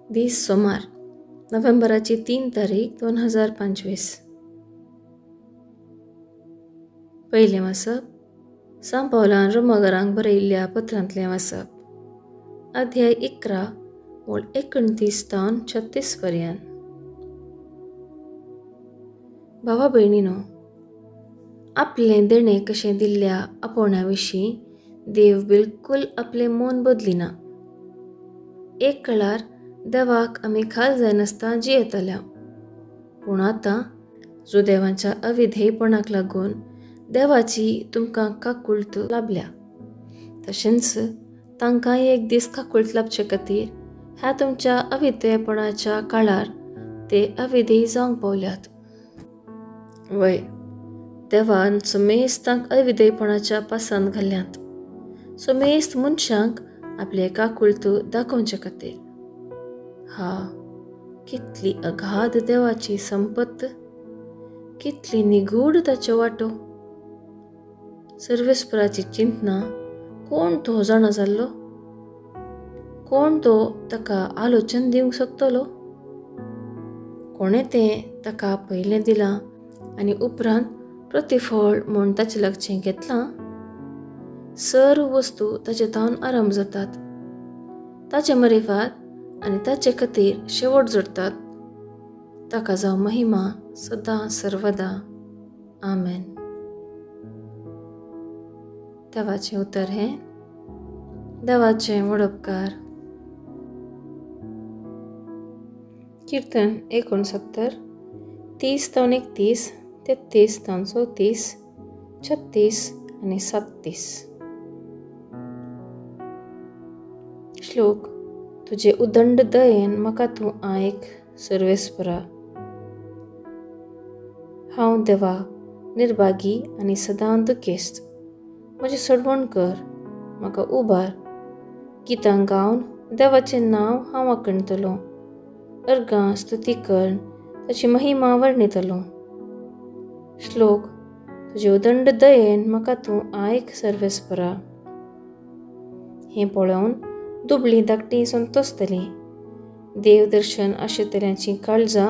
दीस सोमार, नोव्हेंबराची 3 तारीख 2025. पयलें वाचप सांव पावलान रोमागरांक बरयिल्ल्या पत्रांतलें वाचप, अध्याय 11 ओळ 29 तावन 36 पर्यंत. भावा भयणीनो, आपलें देणें कशें दिल्ल्या आपोवण्या विशीं देव बिलकुल आपलें मन बदलिना. एक काळार देवाक आमी खाल जायनासतना जियेताल्या, पूण आतां जो देवाच्या अविधेयपणाक लागून देवाची तुमकां काकुळट लाभल्या, तशेंच तांकांय एक दीस काकुळट लाभचे खातीर ह्या तुमच्या अविधेयपणाच्या काळार ते अविधेय जावंक पावल्यात. वय, देवान समेस्तांक अविधेयपणाच्या पासांत घाल्यांत, समेस्त मनशांक आपले काकुळट दाखोवचे खातीर. हा, कितली अगाध देवाची संपत्त, कितली निगूढ ताच्यो वाटो. सर्वेस्पराची चिंतना कोण तो जाणा जाल्लो? कोण तो ताका आलोचन दिवंक शकतलो? कोणें तें ताका पयलें दिलां आनी उपरांत प्रतिफळ म्हूण ताचे लागचें घेतलां? सर्व वस्तू ताचे तावन आरंभ जातात, ताचे मरेफात आनी ताचे खातीर शेवट जोडटात. ताका जावं महिमा सदां सर्वदा. आमेन. देवाचें उतर हें देवाचें वडोपकार. कीर्तन 69, 30 तावन 31, 33 तावन 34, 36 आनी 37. श्लोक. तुजे उदंड दयेन म्हाका तूं आयक सर्वेस्परा. हांव देवा निर्भागी आनी सदां दुखेस्त, म्हजी सोडवण कर, म्हाका उबार. गितां गावन देवाचें नांव हांव वाखणतलो, अर्गां स्तुती कर ताची महिमा वर्णितलो. श्लोक. तुजे उदंड दयेन म्हाका तूं आयक सर्वेस्परा. हें पळोवन दुबळीं धाकटीं संतोसतलीं, देवदर्शन आशिल्ल्यांचीं काळजां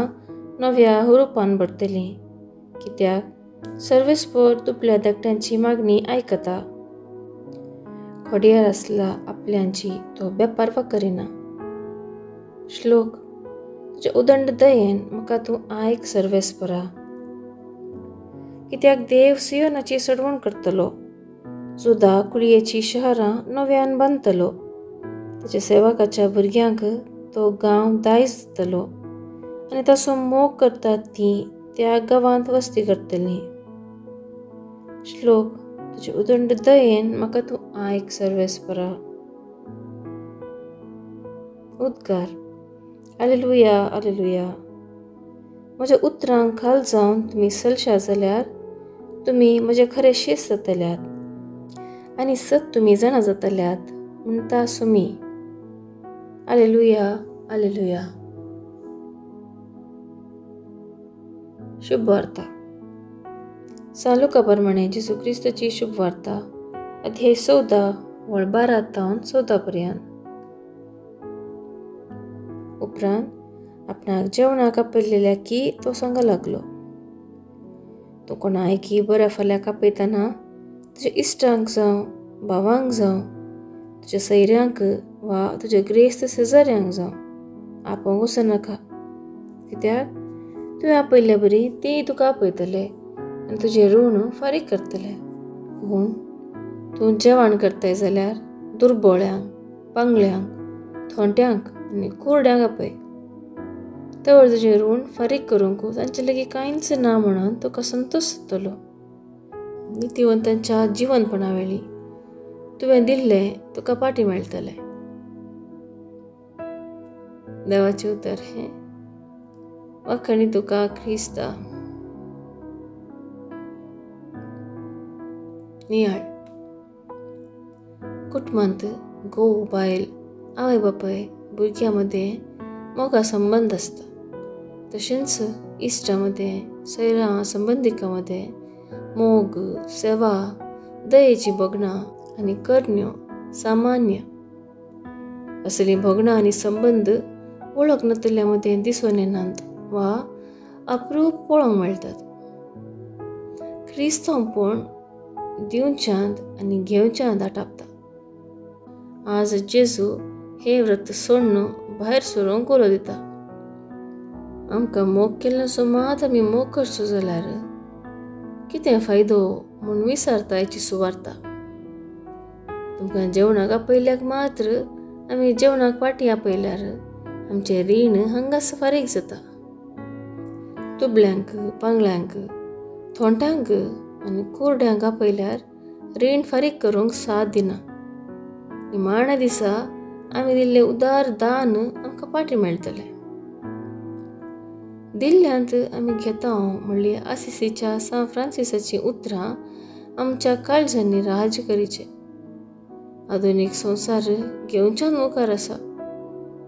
नव्या हुरुपान भरतलीं. कित्याक सर्वेस्पर दुबळ्या धाकट्यांची मागणी आयकता, खोडयार आसला आपल्यांची तो बेपारवा करिना. श्लोक. तुज्या उदंड दयेन म्हाका तूं आयक सर्वेस्परा. कित्याक देव सियोनाची सोडवण करतलो, जुदा कुळयेचीं शहरां नव्यान बांदतलो, ताच्या सेवकाच्या भुरग्यांक तो गांव दायज दितलो आनी ताचो मोग करतात तीं त्या गांवांत वस्ती करतलीं. श्लोक. तुजे उदंड दयेन म्हाका तूं आयक सर्वेस्परा. उद्गार. आलेलुया, आलेलुया. म्हज्या उतरांक खाल जावन तुमी सलशा जाल्यार तुमी म्हजे खरे शिस्त जातल्यात आनी सत तुमी जाणा जातल्यात म्हणटा सुमी. आलेलुया, आलेलुया. शुभ वार्ता. सांव लुका प्रमाणे जेजू क्रिस्ताची शुभ वार्ता, अध्याय 14 वळ 12 तावन 14 पर्यंत. उपरांत आपणाक जेवणाक आपयल्ल्या की तो सांगा लागलो, तूं कोणायकी बऱ्या फाल्यां कापयतना तुज्या इश्टांक जावं, भावांक जावं, तुज्या सैऱ्यांक वा तुज्या ग्रेस्त शेजाऱ्यांक जावं आपोवंक वचनाका. कित्याक तुवें आपयल्ल्या बरी तेय तुका आपयतले आनी तुजें ऋण फारीक करतले. पूण तूं जेवण करताय जाल्यार दुर्बोळ्यांक, पांगळ्यांक, थोंट्यांक आनी कुरड्यांक आपय. तवर तुजें ऋण फारीक करूंक तांचे लागीं कांयच ना म्हणून तुका संतोश जातलो. नितिवंतांच्या जिवनपणा वेळी तुवें दिल्लें तुका पाटी मेळटलें. देवाचें उतर हें वाखणी तुका क्रिस्ता. नियाळ. कुटुंबांत घोव बायल, आवय बापाय, भुरग्यां मदें मोगा संबंद आसता, तशेंच इश्टां मदें, सैरां संबंदिकां मदें मोग, सेवा, दयेचीं भोगणां आनी करण्यो सामान्य. असलीं भोगणां आनी संबंद वळख नातिल्ल्या मदें दिसून येनात वा अप्रूप पळोवंक मेळटात. क्रिस्तांवपण दिवच्यांत आनी घेवच्यांत आटापता. आज जेजू हे व्रत सोडून भायर सरूंक उलो दिता. आमकां मोग केल्ल्याचो मात आमी मोग करचो जाल्यार कितें फायदो म्हूण विसारतायची सुवार्ता. तुमकां जेवणाक आपयल्याक मात्र आमी जेवणाक पाटी आपयल्यार आमचें रीण हांगास फारीक जाता. दुबळ्यांक, पांगळ्यांक, थोंट्यांक आनी कुरड्यांक आपयल्यार रीण फारीक करूंक साथ दिना. निमाण्या दिसा आमी दिल्लें उदार दान आमकां पाटी मेळटलें. दिल्ल्यांत आमी घेता म्हणली आसिसीच्या सान फ्रांसिसाचीं उतरां आमच्या काळजांनी राज करीचें. आधुनीक संवसार घेवच्यान मुखार आसा,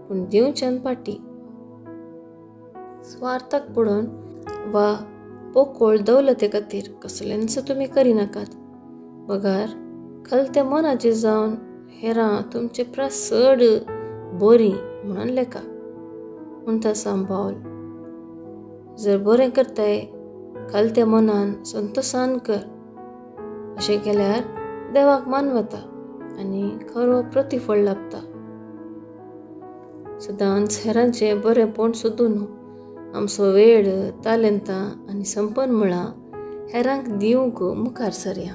पूण दिवच्यान पाटी. स्वार्थाक पडून वा पोकोळ दौलते खातीर कसलेंच तुमी करिनाकात, बगार खलते मनाचे जावन हेरां तुमचे प्रास चड बरीं म्हणून लेखा म्हणटा सांग पावल. जर बरें करताय खालत्या मनान संतोसान कर. अशें केल्यार देवाक मानवता आनी खरो प्रतिफळ लाभता. सदांच हेरांचें बरेंपण सोदून आमचो वेळ, तालेंतां आनी संपन्न मळां हेरांक दिवंक मुखार सरया.